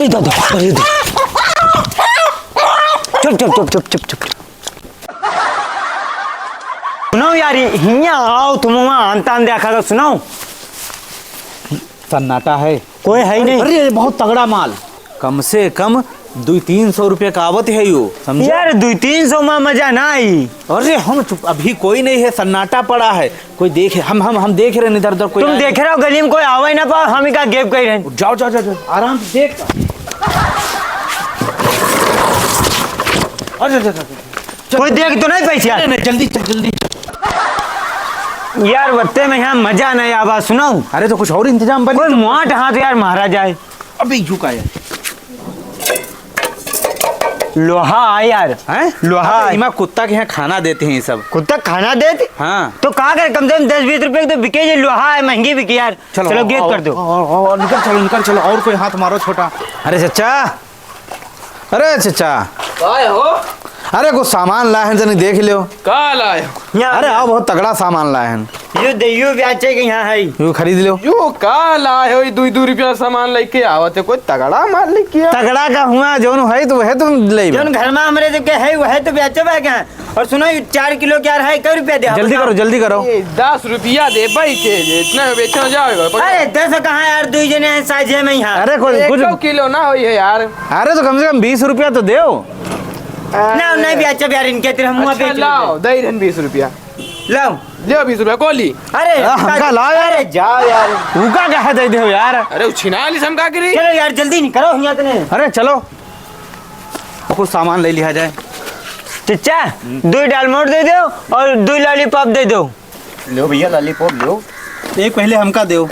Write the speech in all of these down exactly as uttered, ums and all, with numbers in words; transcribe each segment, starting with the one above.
अरे दादा, अरे दादा। चुप, चुप, चुप। सुनाओ यार, हियाँ आओ, तुम वहाँ आन तान देखा था, सुनाओ। सन्नाटा है। कोई है ही नहीं। अरे, बहुत तगड़ा माल। कम से कम दुई तीन सौ रुपया का आवत है यो, समझे? यार, दुई तीन सौ में मजा ना आई। अरे, हम चुप, अभी कोई नहीं है, सन्नाटा पड़ा है। कोई देखे, हम, हम, हम देख रहे हैं इधर उधर कोई तुम आए देख रहे हो, गली में कोई आवे ना पाओ, हम ही का गेप कही रहे हैं। जाओ, जाओ, जाओ, जाओ, आराम से देख। अरे, अरे, अरे, अरे। चल। कोई देख तो नहीं पैसे यार? नहीं, नहीं, जल्दी चल, जल्दी चल। यार, वत्ते में यहाँ मजा नहीं आवा, सुनाओ। अरे, तो कुछ और इंतजाम बने कोई तो। मोट हाथ यार, महाराज आए। अबे, यू का है? लोहा है यार। हैं? लोहा अबे, है। इमा कुत्ता के यहाँ खाना देते हैं ये सब। कुत्ता खाना देते? हाँ। तो का करे, कम से कम दस बीस रुपए की तो बिके, ये लोहा है, महंगी बिके यार। चलो, चलो, गेप आओ, कर दो। आओ, आओ, आओ, निकल चलो, निकल चलो, और कोई हाथ मारो छोटा। अरे चचा, अरे चचा। काय हो? अरे कुछ सामान लाए हैं, जनी देख लो। का लाए हो? यहाँ अरे आओ, बहुत तगड़ा सामान लाए हैं। यो दइयो ब्याचे के यहाँ है। यो खरीद लो। यो का लाए हो, ये दुई दुई रुपया सामान लेके आवत है, कोई तगड़ा माल लेके आ। तगड़ा का हुआ, जौन है तो वह तुम ले। जौन घर में हमरे जो के है, वह तो ब्याचे बा क्या? और सुनो, ये चार किलो के यार है, कै रुपया दे? जल्दी करो, जल्दी करो। ए, दस रुपया दे भाई के, इतना बेचो जाओ। अरे, दस कहाँ यार, दुई जने हैं साझे में यहाँ। अरे, कोई, एक कुछ दो किलो ना होई है यार। अरे, तो कम से कम बीस रुपया तो देओ। ना, नहीं बेचब यार, इनके तेरे हम अच्छा, बेच लाओ, दे रहे बीस रुपया। लाओ। ले बीस रुपया, गोली। अरे, हाँ, हमका लाओ यार। अरे, जाओ यार। उका क्या है, दे दो यार। अरे, वो छिना ली, हम का करी? चलो यार, जल्दी निकलो यहाँ तने। अरे, चलो। कुछ सामान ले लिया जाए। चचा, हम्म। दुई डालमोट दे दो और दुई लॉलीपॉप दे दो। लो भैया, लॉलीपॉप लो। एक पहले हमका दो।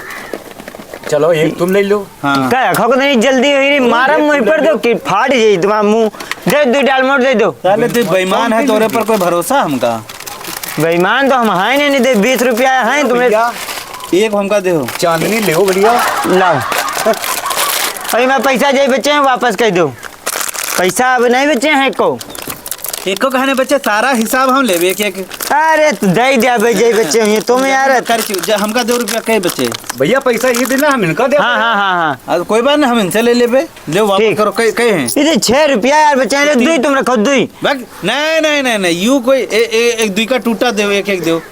चलो, एक तुम ले लो। हाँ। का रखो को नहीं, जल्दी हुई रही, मारम मुँह पर दो कि फाट जाई तुम्हारा मुँह। दे, दुई डालमोट दे दो। साले, तू बेईमान है, तोरे पर कोई भरोसा हमका? बेईमान तो हम हैं नहीं, नहीं दे, बीस रुपया है तुम्हें। भैया, एक हमका दो। चांदनी ले भैया। लाओ। अरे, मैं पैसा जे बचे हैं, वापस कर दो। पैसा अब नहीं बचे हैं एको। एको कहाँ नहीं बचे, सारा हिसाब हम लेबे एक एक। अरे तो दे दिया बे, जे बचे हुए तुम यार। कर चु-, जे हमका दो रुपया कहीं बचे। भैया पैसा ये देना, हम इनका दे। हाँ, हाँ, हाँ, हाँ। अरे कोई बात नहीं, हम इनसे ले लेबे। ले वापस ठीक। करो, कहीं, कहीं हैं। ये छह रुपया यार बचे हैं, ले दुई तुम रखो, दुई। बक-, नहीं, नहीं, नहीं, नहीं, यू कोई ए-, ए-, एक दुई का टूटा दो, एक एक दो।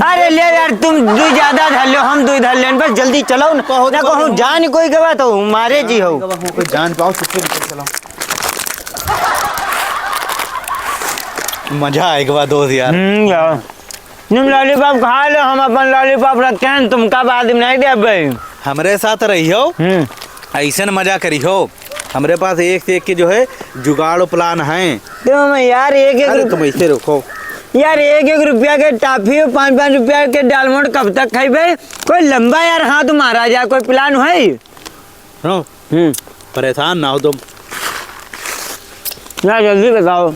अरे ले यार, तुम दुई ज्यादा धर लो, हम दुई धर लेन, बस जल्दी चलो ना। बहुत ना कहूँ बहुत जान कोई गवा तो मारे जी हो। कोई जान पाओ, चुपके निकल चलो। मजा आएगा बा दोस्त यार। हम्म, यार। तुम लॉलीपॉप खा लो, हम अपन लॉलीपॉप रखे हैं, तुमका बाद में नहीं देबे। हमरे साथ रहियो, हम्म। ऐसन मजा करियो। हमरे पास एक से एक के जो है जुगाड़ और प्लान हैं। तो हम यार एक एक अरे रुप-, तुम ऐसे रखो। यार एक एक रुपया के टॉफी और पाँच पाँच रुपया के डालमोट कब तक खइबे? कोई लंबा यार हाथ मारा जाए, कोई प्लान है? सुनो, हम्म। परेशान ना हो तुम। ना, जल्दी बताओ।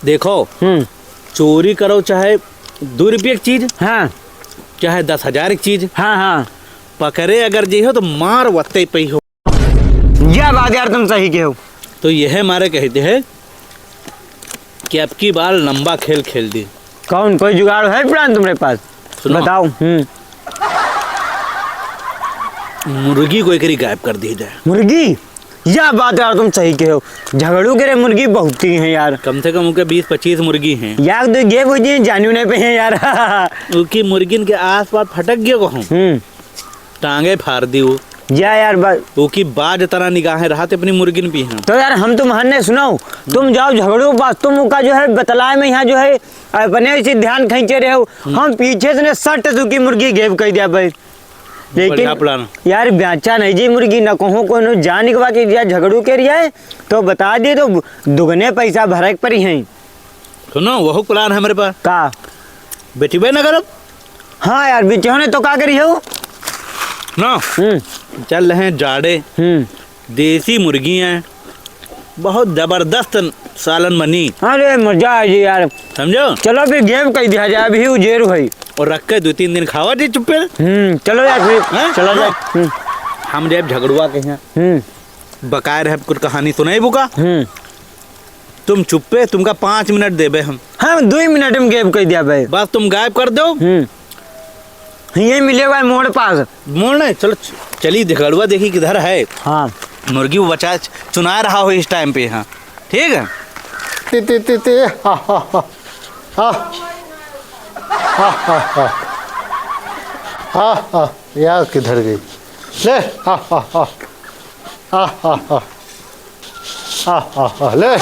देखो, हम्म। चोरी करो चाहे दो रुपये की चीज, हाँ। चाहे दस हजार की चीज, हाँ, हाँ। पकड़े अगर जइहो तो मार वत्ते पे हो। या बात यार तुम सही कहो। तो यह मारे कहते हैं कि अब की बार लंबा खेल खेल दी। कौन, कोई जुगाड़ है प्लान तुम्हारे पास? सुनो। बताओ। हम्म। मुर्गी को एकरी गायब कर दी जाए। मुर्गी? या बात यार तुम सही कहो। झगड़ू के रे मुर्गी बहुत ही हैं यार। कम से कम उनके बीस पच्चीस मुर्गी हैं। यार तो ये वो जी जानू नहीं पे हैं यार। उनकी मुर्गिन के आसपास फटक गयो कहूँ। हम्म। टांगे फाड़ दी वो। या यार बा- उकी बाज तना निगाहें रहत अपनी मुर्गिन पी हैं। तो यार हम तुम हन्ने सुनाओ, तुम जाओ झगड़ू के पास, तुम उका जो है बतलाए में यहाँ जो है अपने से ध्यान खींचे रहे हो, हम्म। हम पीछे से ने सट चुकी मुर्गी गेब कह दिया भाई। लेकिन बढ़िया प्लान। यार बेचा नहीं जी मुर्गी, न कहूँ कोनो जान के बाकी या झगड़ू के रिया है, तो बता दिए तो दुगने पैसा भरे के पड़ी हैं। सुनो, वहू प्लान है हमरे पास। का? बेचबे ना करब। हाँ यार, बेचे होने तो का करी हो? ना। हम्म। चल रहे हैं जाड़े। हम्म। देसी मुर्गी हैं, बहुत जबरदस्त सालन बनी। अरे मजा आ जी यार। समझो? चलो फिर गेब कह दिया जाए, अभी उजेर हुई। और रख के दो तीन दिन खावा जी चुप्पे। हम्म, चलो यार फिर। हैं? चलो सुनो। जाए। हम्म। हम जब झगड़ुआ के हैं, हम्म। बकाए रहे कुछ कहानी सुनाई बुका। हम्म। तुम चुप्पे, तुमका पाँच मिनट देबे हम। हम दुई मिनट में गेब कह दिया भाई। बस तुम गायब कर दो। हम्म। यही मिले हुआ है मोड़ पास। मोड़ नहीं, चलो च-, चली झगड़ुआ देखी किधर है। हाँ। मुर्गी वो बचा चुना रहा हो इस टाइम पे, हाँ, ठीक है। ती, ती, ती, ती, हा, हा, हा। हा, हा, हा। हा, हा, या किधर गई? ले, हा, हा, हा। हा, हा, हा। हा, हा, हा, ले।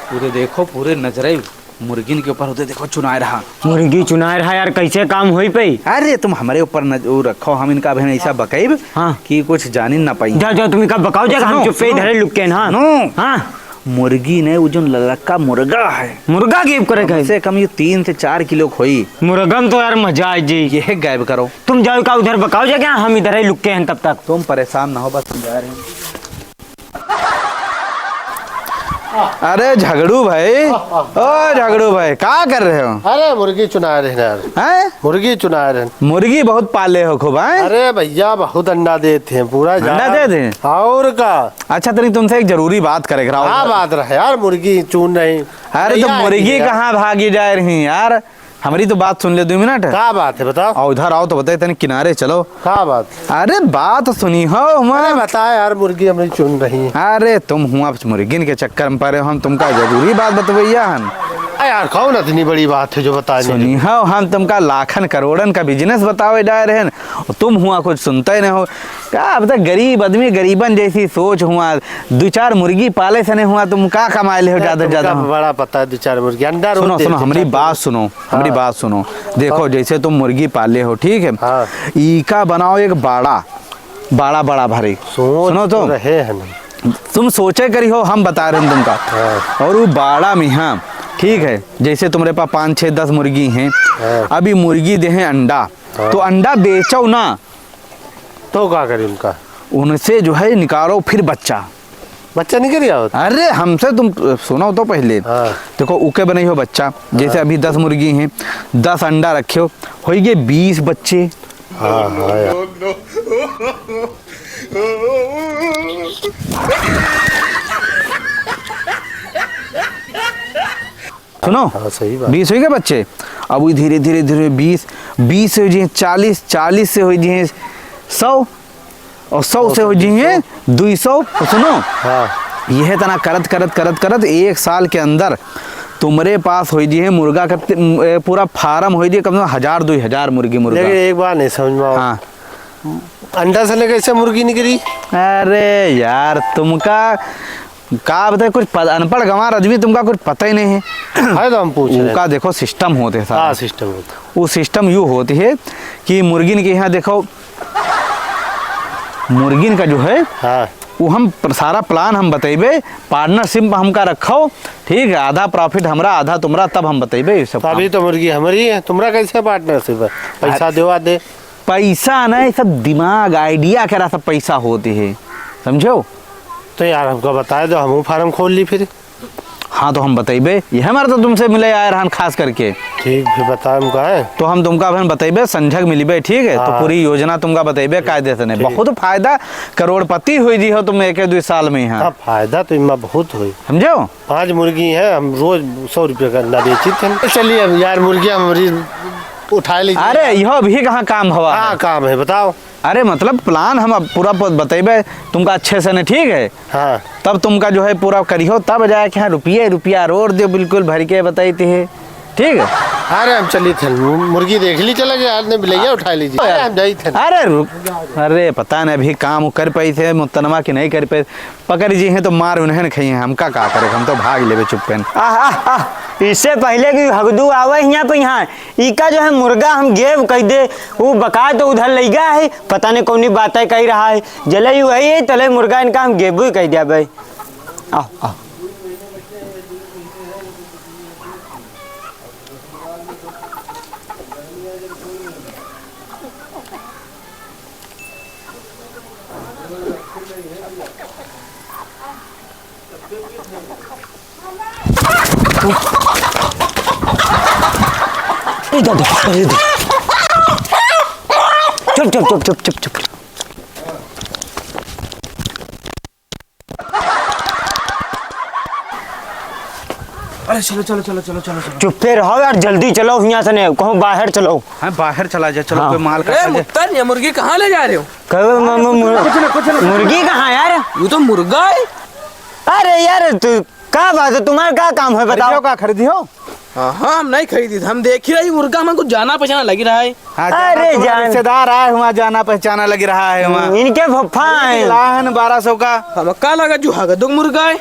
पूरे देखो, पूरे नजरे मुर्गिन के ऊपर होते, देखो, चुनाए रहा। मुर्गी चुनाए रहा यार, कैसे काम होई पई? अरे, तुम हमरे ऊपर नज-, वो रखो, हम इनका अभी ऐसा बकैब हाँ। कि कुछ जानिन ना पाई। जाओ, जाओ, तुम इनका बकाओ, जा, हम सुनो, चुप्पे सुनो। इधर ही लुक के हैं, हाँ? सुनो। हाँ। मुर्गी ने वो जो ललका मुर्गा है, मुर्गा गिब करे कम है? से कम ये तीन से चार किलो खोई। मुर्गा में तो यार मजा आ जी। ये है गायब करो। तुम जाओ का उधर बकाओ जा क्या, हम इधर ही लुक के हैं तब तक। तुम परेशान ना हो, बस हम जा रहे हैं। अरे झगड़ू भाई, ओ झगड़ू भाई, का कर रहे हो? अरे मुर्गी चुना रहे हैं यार। हैं? मुर्गी चुना रहे हैं। मुर्गी बहुत पाले हो खूब, हैं? अरे भैया बहुत अंडा देते हैं पूरा अंडा जान। देते हैं? और का? अच्छा, तनी तुमसे एक जरूरी बात करे के रहा। का बात रहे यार, मुर्गी चुन रही। अरे तो भैया, मुर्गी यार। कहाँ भागी जा रही यार? हमरी तो बात सुन ले दो मिनट। का बात है, बताओ। और उधर आओ तो बताए, तनी किनारे चलो। का बात? अरे बात सुनी हो, हुआ। अरे बता यार, मुर्गी हमरी चुन रही है। अरे तुम हुआ मुर्गिन के चक्कर में पड़े हो, हम तुमका जरूरी बात बतवैया हन। अरे यार, कौन इतनी बड़ी बात है जो बताने सुनी हो, हम तुमका लाखन करोड़न का business बतावे जा रहे हैं, तुम हुआ कुछ सुनते ही नहीं हो। का अब तक गरीब आदमी, गरीबन जैसी सोच हुआ, दो चार मुर्गी पाले से नहीं हुआ, तुम का कमाए ले हो अरे ज्यादा से तुमका ज्यादा? बड़ा पता है, दो चार मुर्गी अंडा रोज सुनो, सुनो, देते हमरी चार बात पाँच। सुनो। हमरी हाँ। बात सुनो, देखो, हाँ। जैसे तुम मुर्गी पाले हो, ठीक है? हाँ। ई का बनाओ एक बाड़ा, बाड़ा बड़ा भरी। सोच सुनो तो। तो रहे हैं ना। तुम सोचे करी हो, हम बता रहे हैं तुमका। हाँ। और वो बाड़ा में, हाँ, ठीक है, जैसे तुम्हारे पास पाँच, छः, दस मुर्गी हैं, हाँ। अभी मुर्गी दे हैं अंडा, हाँ। तो अंडा बेचो ना, तो का करी उनका? उनसे जो है निकालो फिर बच्चा। बच्चा निकल गया होता? अरे हमसे तुम सुनो तो पहले। हाँ। देखो उके बनाई हो बच्चा, जैसे हाँ। अभी दस मुर्गी हैं, दस अंडा रखे हो, होई गए बीस बच्चे। हाँ, हाँ यार। सुनो, हाँ, सही बात। बीस होइ गए बच्चे, अब वो धीरे, धीरे, धीरे बीस, बीस से होइ जिहे चालीस, चालीस से होइ जिहे सौ, और सौ से होइ जिहे दुई सौ। तो सुनो, हाँ। यह तना करत, करत, करत, करत एक साल के अंदर तुम्हरे पास होइ जिहे मुर्गा का त-, ए, पूरा फार्म होइ जिहे कम से कम हजार, दुई हजार मुर्गी मुर्गा। लेकिन एक बात नहीं समझ में आवा। हाँ। अंडा से ले कैसे मुर्गी निकली? अरे यार, तुमका का बताए, कुछ प-, अनपढ़ गंवार आदमी, तुमका कुछ पता ही नहीं है। अरे तो हम पूछ रहे हैं। उका देखो system होते सारा। हाँ, system होता। वो system यू होती है कि मुर्गिन के यहाँ देखो, मुर्गिन का जो है, हाँ। वो हम प-, सारा plan हम बतइबे, partnership में हमका रखो, ठीक है, आधा profit हमरा, आधा तुमरा, तब हम बतइबे ये सब तो अभी काम। तो मुर्गी हमरी है, तुमरा कैसे partnership है? पैसा अरे, देवा दे। पैसा नहीं, सब दिमाग, idea के रहा, सब पैसा होते है, समझो? तो यार, हमको बताए दो, हमहू फार्म खोल ली फिर। हाँ, तो हम बतइबे, ये हमारे तो तुमसे मिले आए रहन खास करके। ठीक, फिर बताए हमका है। तो हम तुमका अभी बतइबे, संझक मिलिबे, ठीक है? तो हाँ। पूरी योजना तुमका बतइबे, ठीक, कायदे से नहीं। ठीक। बहुत फायदा, करोड़पति होइ जी हो तुम एक दुई साल में यहाँ। हाँ, फायदा तो इमा बहुत होई। समझो? पाँच मुर्गी हैं, हम रोज सौ रुपये का अंडा बेचित हैं। चलिए अब यार, मुर्गिया हमरी उठा लीजिए। अरे, यह भी कहाँ काम हवा हाँ, है? काम है, बताओ। अरे, मतलब, plan हम अब पूरा प-, बतइबे तुमका अच्छे से ने, ठीक है? हाँ। तब तुमका जो है पूरा करिहो, तब जाए के हाँ, रुपये, रुपया रोड दे, बिल्कुल भर के बतइते है, ठीक है? अरे, हम चलित हैं, मु-, मुर्गी देख ली, चला गया, आज ने बिलैया उठा लीजिए। अरे, हम जाइत हैं। अरे, रुक, अरे, पता नहीं, अभी काम कर पाई थे, मुतनवा कि नहीं कर पाई। पकड़ जी हैं तो मार उन्हें न खाई हैं, हमका का करे, हम तो भाग लेबे चुप्पे न। आह, आह, आह, इससे पहले कि हगदू आवे हियां पे यहाँ, इका जो है मुर्गा हम गेब कह दे, वो बका तो उधर लइगा है, पता नहीं कौनी बातें कह रहा है, जले ही वही है, तले मुर्गा इनका हम गेबू ही कह दिया भाई। आह, आह। ए दादा, अरे दादा। चुप, चुप, चुप। अरे चलो, चलो, चलो। चुप्पे रहो यार, जल्दी चलो हियां से, नहीं कहूँ बाहर चलो। हाँ, बाहर चला जाए, चलो, हाँ। कोई माल ए, काटा जाए। मुत्तन, ये मुर्गी कहाँ ले जा रहे हो? कहो, म-, म-, मुर-, कुछ ना, कुछ ना। मुर्गी कहाँ यार? ये तो मुर्गा है। अरे यार, तू, का बात है? तुम्हारा का काम है, बताओ। खरीदियो का, खरीदियो? हाँ, हाँ, हम नहीं खरीदी थे। हम देख ही रही मुर्गा, हमको जाना पहचाना लग रहा है। हाँ, जाना अरे तुम्हारा जान। रिश्तेदार आए हुआ, जाना पहचाना लग रहा है हुआ। इनके फुफ्फा हैं। लाहन बारह सौ का। हम का लगा जो हगदुग मुर्गा है?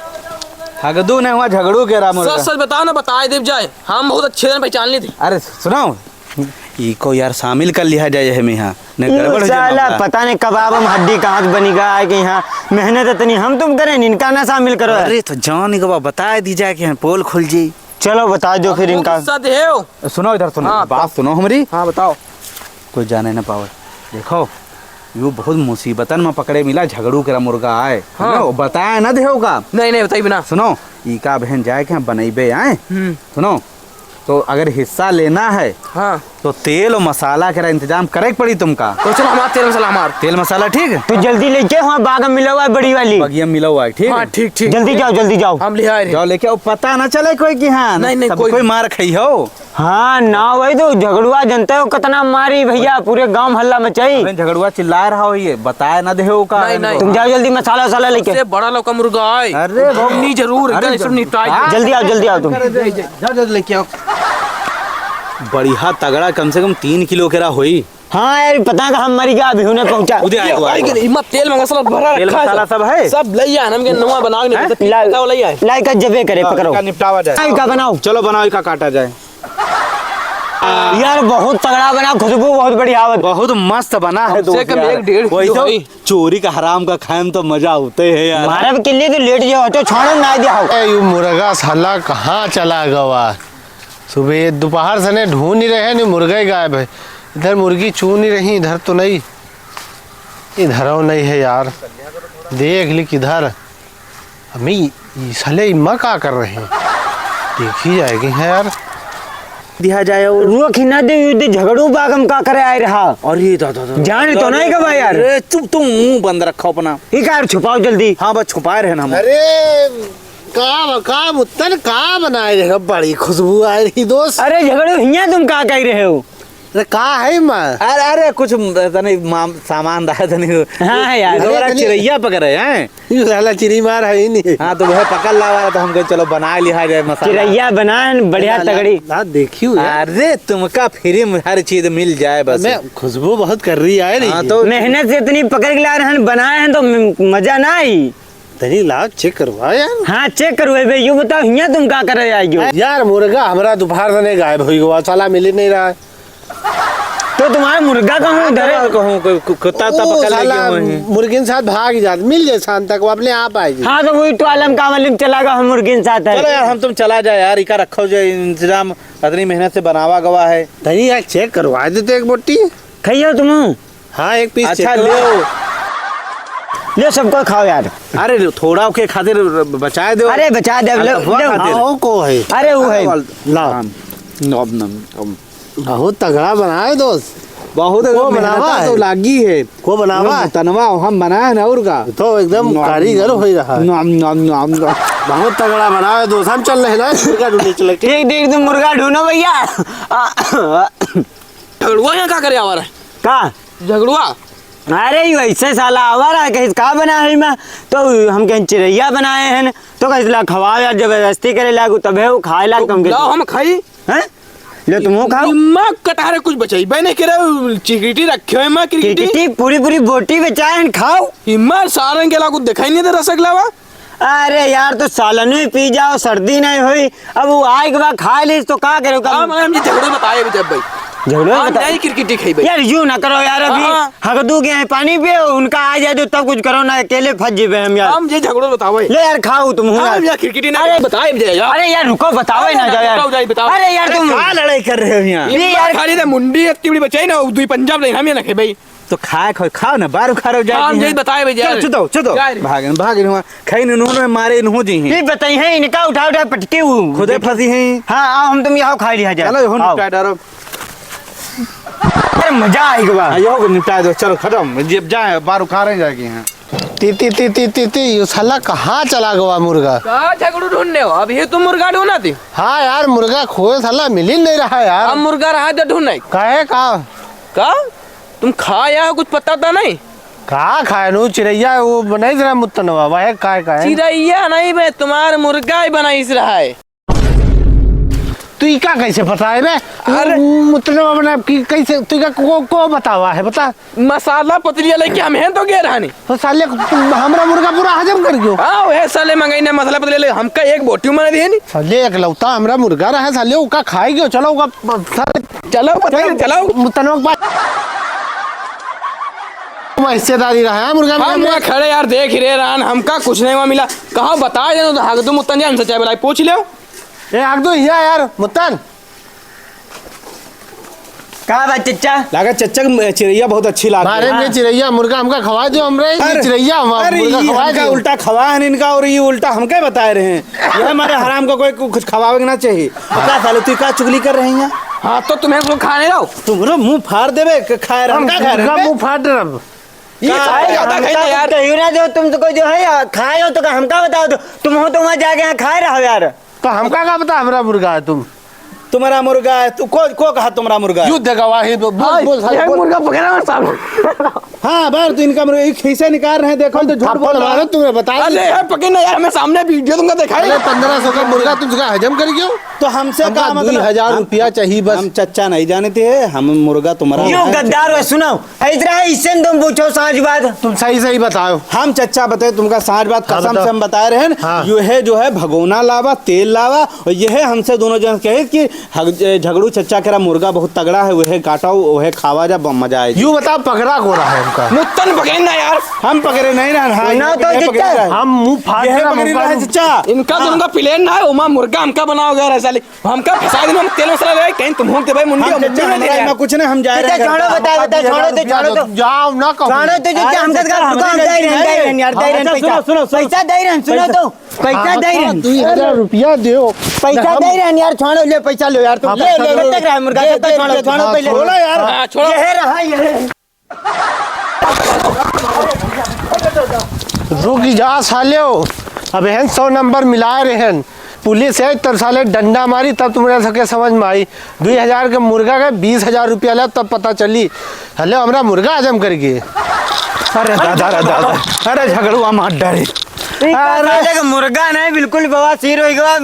हगदू ने हुआ, झगड़ू के रहा मुर्गा। सच सच बताओ ना, बताए देव जाए। हम बहुत अच्छे दिन पहचान ली थी। अरे सुनो, इको यार शामिल कर लिया जाए हमें यहाँ। न ई गड़बड़ हो जाए साला मामला। पता नहीं कबाब हम हड्डी कहाँ से बनी गा है कि यहाँ मेहनत इतनी हम तुम करें, इनका ना शामिल करो। अरे तो जान के बा, बताए दी जाए कि यहाँ पोल खुल जी। चलो बता दो फिर इनको इनका। गुस्सा दे हो। सुनो इधर सुनो, हाँ, बात सुनो हमारी। हाँ, बताओ। कोई जाने ना पावे। देखो, यू बहुत मुसीबतन में पकड़े मिला, झगड़ू केरा मुर्गा आए। हाँ। सुनो, बताया ना देहो का। नहीं, नहीं, बताइए बिना। सुनो, ई का बहन जाए के हम बनैबे आए। हम्म। सुनो, तो अगर हिस्सा लेना है, हाँ। तो तेल और मसाला केरा इंतजाम करे के पड़ी तुमका। तो चलो, हमार तेल मसाला, हमार। तेल मसाला, ठीक है? तो जल्दी लेके हुआ बाग में मिला हुआ है, बड़ी वाली। बगिया में मिला हुआ है, ठीक हाँ, है? ठीक, ठीक। जल्दी जाओ, जल्दी जाओ। हम ले आए रहे। जाओ लेके आओ, पता ना चले कोई की हाँ, नहीं, नहीं, सब कोई कोई मार खाई हो। हाँ, ना वही तो झगड़ुआ जनता हो, कितना मारी भैया, पूरे गांव हल्ला मचाई। अबे झगड़ुआ चिल्ला रहा हो, ये बताए ना देहो का नहीं, हमको। नहीं। तुम जाओ जल्दी मसाला वसाला लेके। सबसे बड़ा लौका मुर्गा आए। अरे बाप। नहीं, जरूर, अरे एकदम सब जल्दी। निपटाई। हाँ। जल्दी आओ, जल्दी आओ तुम। अरे, जाओ, जाओ, जल्दी लेके आओ। बढ़िया तगड़ा, कम से कम तीन किलो केरा होई। हाँ यार, पता का हम मरी गया, अभी उन्हें पहुंचा। उधर आए, आए, आए। इमा तेल मसाला भरा तेल रखा है मसाला सब। सब है? सब ले आए, हमके नवा बनाओ, नहीं हैं? तो ला, खाओ, ले आए। लाई का जबे करे, हाँ, पकड़ो। इका निपटावा जाए। हाँ, इका बनाओ। चलो बनाओ, इका काटा जाए। यार, बहुत तगड़ा बना, खुशबू बहुत बढ़िया आवत। बहुत मस्त बना है कम से दोस्त कम यार। एक डेढ़ वही किलो तो है। चोरी का हराम का खाए में तो मजा होते है यार। मारब के लिए तो लेट जाओ, तो छाड़ो ना दिया हो। ए, यू मुर्गा साला कहाँ चला गवा? सुबह दोपहर से ने ढूंढ ही रहे, नहीं मुर्गा ही गायब है। इधर मुर्गी चू नहीं रही, इधर तो नहीं, इधर नहीं है यार। देख ली किधर। अम्मी, ई साले इम्मा का कर रहे हैं? देखी जाएगी है यार। दिया जाए और रुआ खिना दे, यू दे झगड़ू बाग हम का करे आए रहा। अरे दादा, दादा। जाने तो नहीं गवा यार। अरे चुप, तुम मुंह बंद रखो अपना। ई कार छुपाओ जल्दी। हाँ, बस छुपाए रहे ना हम। अरे, का, का मुत्तन का बनाए रहे? बड़ी खुशबू आ रही दोस्त। अरे झगड़ू, हियाँ तुम का कह रहे हो? अरे का है माँ? अरे, अरे, कुछ तनी माम-, सामान रहा तनी। हाँ, यार। अरे, तनी चिरैया पकड़े हैं। यू साला चिरी मार है ही नहीं। हाँ, तो वह पकड़ लावा, तो हमको चलो बना लिया जाए मसाला। चिरैया बनाए, बढ़िया ला, ला, तगड़ी। ला, देखियो यार। अरे, तुमका फ्री में हर चीज मिल जाए बस। मैं खुशबू बहुत कर रही है हाँ, नहीं। तो मेहनत से इतनी पकड़ के ला रहे हैं, बनाए हैं तो म-, मजा ना आई। तनी ला चेक करवा यार। हाँ, चेक करवाए बे, यू बताओ, हियाँ तुम का करे आए हो? यार, मुर्गा हमरा दोपहर से नहीं गायब होई गवा, साला मिल ही नहीं रहा है। तो तुम्हारा मुर्गा कहाँ है? धरे? कहूँ, कहूँ, कोई कु-, कुत्ता उत्ता ओ, पकड़ ले साला गए होंगे। मुर्गिन साथ भाग जात, मिल जाए शाम तक, वो अपने आप आएगी। हाँ, तो वही तो आलम का मालूम चला गया, हम मुर्गिन साथ है। चलो यार, हम तुम चला जाए यार, इका रखो जो इंतजाम, इतनी मेहनत से बनावा गवा है। तनी यार, चेक करवा देते एक बोटी। खाइयो तुम। हाँ, एक पीस अच्छा, चेक करवा। ले। ले, सबको खाओ यार। अरे, थोड़ा के खातिर बचाए दो। अरे, बचा दे, अरे, ले, तो वो ले। खातिर। हाँ, वो को है? अरे, वो है। हाँ, ला। हाँ, नम, नम, नम। बहुत तगड़ा बनाए दोस्त। बहुत को बनावा मेहनत है? तो लागी है। को बनावा? तनवा हम बनाए ना और का? तो एकदम नम, कारीगर नम, हो रहा है। नम, नम, नम, नम। बहुत तगड़ा बनाए दोस्त। हम चल रहे ना, मुर्गा ढूंढने चले। ठीक, ठीक, तुम मुर्गा ढूंढो भैया। आ, झगड़ुआ यहाँ का करे आवा रहा है? का? झगड़ुआ? अरे, यू ऐसे साला आवा रहा है, कहीं का बना है मैं? तो हम कहीं चिरैया बनाए हैं, तो कहीं ला खवाओ यार, जबरदस्ती करे लागू, तबे वो खाए लाग तो तुम के। लाओ, हम खाई। हैं? ले, तुम खाओ। दिमाग कटा रहे, कुछ बचाई। बहने के रहे, चिकटी रखे हुए मैं, क्रिकेटी। क्रिकेटी, पूरी, पूरी बोटी बचाए हैं, खाओ। इम्मा सारंग के लागू दिखाई नहीं दे रहा सकला वा। अरे यार, तो सालन भी पी जाओ, सर्दी नहीं हुई। अब वो आए के बाद खा लीस तो का करो, का? हम, हम ये झगड़ो बताए अभी जब भाई। झगड़ो हम बता- नहीं क्रिकेट ही खाई भाई। यार, यूं ना करो यार, अभी हाँ, हाँ। हगदू के हैं, पानी पियो, उनका आ जाए तो तब कुछ करो ना, अकेले फंस जेबे हम यार। हम ये झगड़ो बताओ भाई। ले यार, खाओ तुम, हम यार। यार क्रिकेट ही ना अरे, बताए अभी यार। अरे यार, रुको, बताओ अरे ना, ना, जाओ यार। बताओ, जाओ, बताओ। अरे यार, अरे, तुम का लड़ाई कर रहे हो यहाँ? ये ये यार, खाली ना मुंडी इतनी बड़ी बचाई ना, दो पंजाब नहीं, हम ये ना खाई भाई। तो खाए खोए, खाओ ना, बारू खारो जाए हाँ, हम जी यही हैं। बताए भाई, चलो, जाए। चुदो, चुदो। जाए रे। भागन, भागन हुआ। खाई न उन्होंने मारे, इन्हों जी हैं। ये बताई है, इनका उठा, उठा पटके वो। खुदे फंसी हैं। हाँ, आओ, हम तुम यहाँ खाई लिया जाए। चलो, इन्होंने आओ। निपटा डालो। अरे, मजा आएगा बा। हाँ, ये हो गया, निपटा दो, चलो, खत्म। ये जाए, बारू खा रहे जाके हैं। ती, ती, ती, ती, ती, ती, ये साला कहाँ चला गवा मुर्गा? का झगड़ू ढूंढने हो? अब ये तुम मुर्गा ढूंढा थी? हाँ यार, मुर्गा खोए साला मिल ही नहीं रहा यार। अब मुर्गा रहा तो ढूंढ नहीं। काहे का? का? तुम खाया हो, कुछ पता था नहीं? का खाए नु चिरैया, वो बनाइस रहा मुत्तनवा, वह काय का है? चिरैया नहीं बे, तुम्हार मुर्गा ही बनाइस रहा है। तू ई का कैसे पता है बे? अरे। मुत्तनवा बना की कैसे, तू का को, को बतावा है, बता। मसाला पतलिया लेके हम हैं तो गए रहनी। तो साले, तुम हमरा मुर्गा पूरा हजम कर गयो। हाँ, वह साले मंगाई ने मसाला पतलिया ले, हमका एक बोटी मना दिए नहीं। साले, एकलौता हमरा मुर्गा रहा, साले, ओका खाई गयो, चलो, ओका, साले, चलो, पतलिया, चलो। मुत्तनवा के पास। वो हिस्सेदारी रहा है मुर्गा में। हम वहाँ खड़े यार, देख ही रहे रहन, हमका कुछ नहीं वहाँ मिला। कहाँ बताए देनो तो हक दो मुत्तन जी, हमसे चाय पिलाई, पूछ लो। ए, हक दो, हिया यार, मुत्तन। का बात चच्चा? लागत चच्चा के चिरैया बहुत अच्छी लागत है। अरे, हाँ। ये चिरैया मुर्गा हमका खवा दो, हमरे, ये अरे, चिरैया हम-, अरे, मुर्गा ये खवा हमका दो। उल्टा खवा है इनका और ये उल्टा हमके बताए रहे हैं। ये हमारे हराम का कोई कुछ खवावे के ना चाहिए। तो का साले, तू का चुगली कर रहे हैं? हाँ, तो तुम्हें कुछ खाने दो। तुम्हरो मुंह फाड़ देबे, क-, खाए रहे, हम का खाए रहे का बे? मुंह फाड़ रहे हम? ये का खाए हम ज्यादा का खाए ना यार। कहियो ना दो, तुम तो कोई जो है यार, खाए हो तो का हमका बताओ दो, तुम हो तो वहाँ जाके यहाँ खाए रहो यार। तो हमका का पता हमरा मुर्गा है तुम? तुम्हारा मुर्गा है, तू को, को कहा तुम्हारा मुर्गा है? युद्ध गवाही दो, बोल, हाँ, बोल, साले, ये बोल। मुर्गा पकड़ा है सामने। हाँ, बार तू इनका मुर्गा, ये खीसे निकाल रहे हैं, देखो तो झूठ थप्पड़ बोल रहा है। मारो तुम्हें, बता दे। अरे यार, पकड़ ना यार, हमें सामने वीडियो तुमका दिखाई। अरे, पन्द्रह सौ का मुर्गा तुमका हजम कर गयो? तो हमसे हमका का मतलब? दुई हजार हम, रुपया चाहिए बस। हम चच्चा नहीं जानते हैं, हम मुर्गा तुम्हारा यो है। गद्दार है, सुनो, इस तरह इससे तुम पूछो साँच बात। तुम सही सही बताओ। हम चच्चा बताए तुमका साँच बात, हाँ, कसम बताओ। से हम बताए रहे हैं। हाँ। यो है जो है भगोना लावा, तेल लावा, और ये है हमसे दोनों जन कहे कि हग-, ए, झगड़ू चच्चा केरा मुर्गा बहुत तगड़ा है, वह काटा, वह खावा जा, ब-, मजा आए। यू बताओ, पकड़ा को रहा है हमका? मुत्तन पकड़े ना यार। हम पकड़े नहीं रहा, हाँ, सुना ये तो पकड़े, ये पकड़े चच्चा। रहा है। हम मुँह फाड़ ये के ना पकड़े मुँह रहा है फाड़ चच्चा। इनका हाँ। तुमका प्लेन ना है, उमा मुर्गा हमका बनाओ यार, ऐसा ले। हमका फंसा देना, हम तेल मसाला ले, कहीं तुम भूख दे भाई, मुंडी हम हम चच्चा, मुंडी हमारा ले इतना कुछ नहीं, हम जा रहे हैं चच्चा, घर। छोड़ो, बताओ, बताओ, छोड़ो तो, छोड़ो तो। जाओ ना कहूँ। छोड़ो तो, चच्चा, हम हम चच्चा, हम हम जा रहे हैं, जा रहे हैं, जा रहे हैं, यार, जा रहे हैं, अच्छा, पैसा। सुनो, सुनो, सुनो। पैसा दे रहे हैं, सुनो पैसा। तो। पैसा हाँ, दे रहे हैं। दुई हजार रुपया दो। पैसा हम दे रहे हैं यार, छोड़ो, ले, पैसा लो यार, तुम हाँ, ले, पैसा ले, लो। ले, तक रहा मुर्गा, दे, तक दे, छोड़ो, दे, छोड़ो हाँ, पहले। छोड़ो यार। हाँ, छोड़ो। ये रहा, ये। रुक जा सालेओ, अब एहन सौ नंबर मिलाए रहेन, पुलिस आई तब साले डंडा मारी, तब तुम्हरे सबके समझ में आई। दुई हजार के मुर्गा के बीस हजार रुपया ले, तब पता चली। हले हमरा मुर्गा हजम कर गए। अरे दादा रे दादा, अरे झगड़ुआ मार डारे। ई का अरे। साले के मुर्गा नहीं, बिल्कुल बवासीर हो गवा।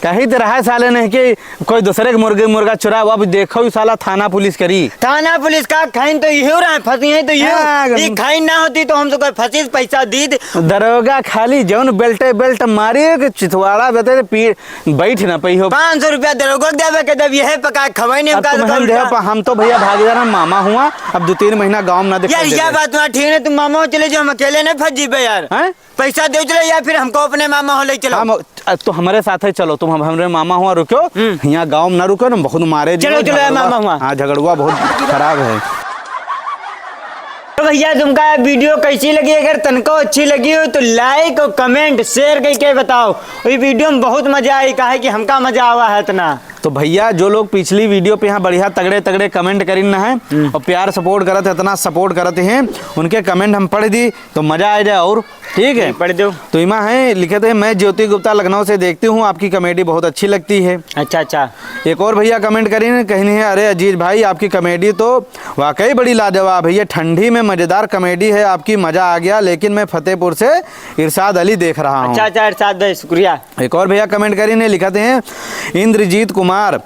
कही तो रहा है साले ने कि कोई दूसरे के मुर्गे, मुर्गा चुरा, अब देखो ही साला थाना पुलिस करी। थाना पुलिस का खाइन तो इहो रहे, फंसी है तो इहो। हाँ, ई खाइन ना होती तो हम तो कोई फंसी पैसा दी दे। दरोगा खाली जौन बेल्टे बेल्ट मारे कि चितवाड़ा बेटे पी-, बैठ ना पई हो। पाँच सौ रुपया दरोगा के देवे के, जब यह पका खवाई नहीं अब का तुम्हें दे। हम तो भैया भागीदार हम मामा हुआ, अब दो तीन महीना गाँव में ना दिखाई यार, देवे। यह बात हुआ ठीक है, तुम मामा हो चले जाओ, हम अकेले नहीं फंस जीबे यार। हैं? पैसा दे चलो या फिर हमको अपने मामा हो ले चलो। हम, अ, तो हमारे साथ ही चलो, तुम हम, हमरे मामा हुआ रुको, हम्म। यहाँ गाँव में ना रुको ना, बहुत मारे चलो, दियो, चलो, झगड़ुआ, मामा हुआ। हाँ, झगड़ुआ बहुत खराब है। तो भैया, तुमका वीडियो कैसी लगी? अगर तनको अच्छी लगी हो तो like और comment share करके बताओ। और ये वीडियो में बहुत मजा आई, काहे कि हमका मजा आवा है इतना। तो भैया, जो लोग पिछली वीडियो पे यहाँ बढ़िया तगड़े तगड़े comment करिन ना है हम्म। और प्यार support करत, इतना support करते हैं, उनके comment हम पढ़ दी तो मजा आ जाए और ठीक है? पढ़ दो। तो इमा है, लिखे थे, "मैं ज्योति गुप्ता लखनऊ से देखती हूँ, आपकी comedy बहुत अच्छी लगती है।" अच्छा, अच्छा। एक और भैया comment करीन, कहनी है, "अरे अजीज भाई, आपकी comedy तो वाकई बड़ी लाजवाब है। ये ठंडी में मजेदार comedy है आपकी, मजा आ गया। लेकिन मैं फतेहपुर से इरशाद अली देख रहा हूँ।" अच्छा, अच्छा, इरशाद भाई, शुक्रिया। एक और भैया comment करीन, लिखते हैं, इंद्रजीत कुमार,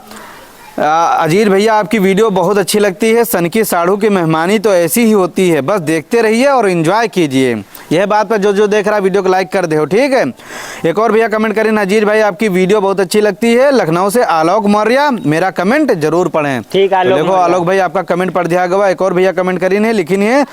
आ, अजीज भैया, आपकी वीडियो बहुत अच्छी लगती है। सनकी साढ़ू की मेहमानी तो ऐसी ही होती है, बस देखते रहिए और enjoy कीजिए। यह बात पर जो जो देख रहा है, वीडियो को like कर दे हो, ठीक है। एक और भैया comment करीन, अजीज भाई, आपकी वीडियो बहुत अच्छी लगती है, लखनऊ से आलोक मौर्य, मेरा comment जरूर पढ़ें। ठीक है, तो आलोक देखो, मौर्य। आलोक भाई, आपका comment पढ़ दिया गवा। एक और भैया comment करीन है, लिखिन है,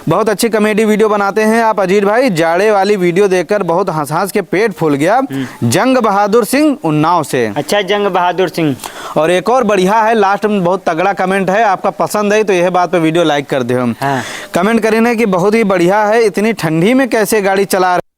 बहुत अच्छी comedy वीडियो बनाते हैं आप अजीज भाई, जाड़े वाली वीडियो देखकर बहुत हंस हंस के पेट फूल गया। हम्म। जंग बहादुर सिंह उन्नाव से। अच्छा, जंग बहादुर सिंह। और एक और बढ़िया है, last में बहुत तगड़ा comment है, आपका पसंद है तो यह बात पे वीडियो like कर दे हम। हाँ। Comment करीन है कि बहुत ही बढ़िया है, इतनी ठंडी में कैसे गाड़ी चला रहे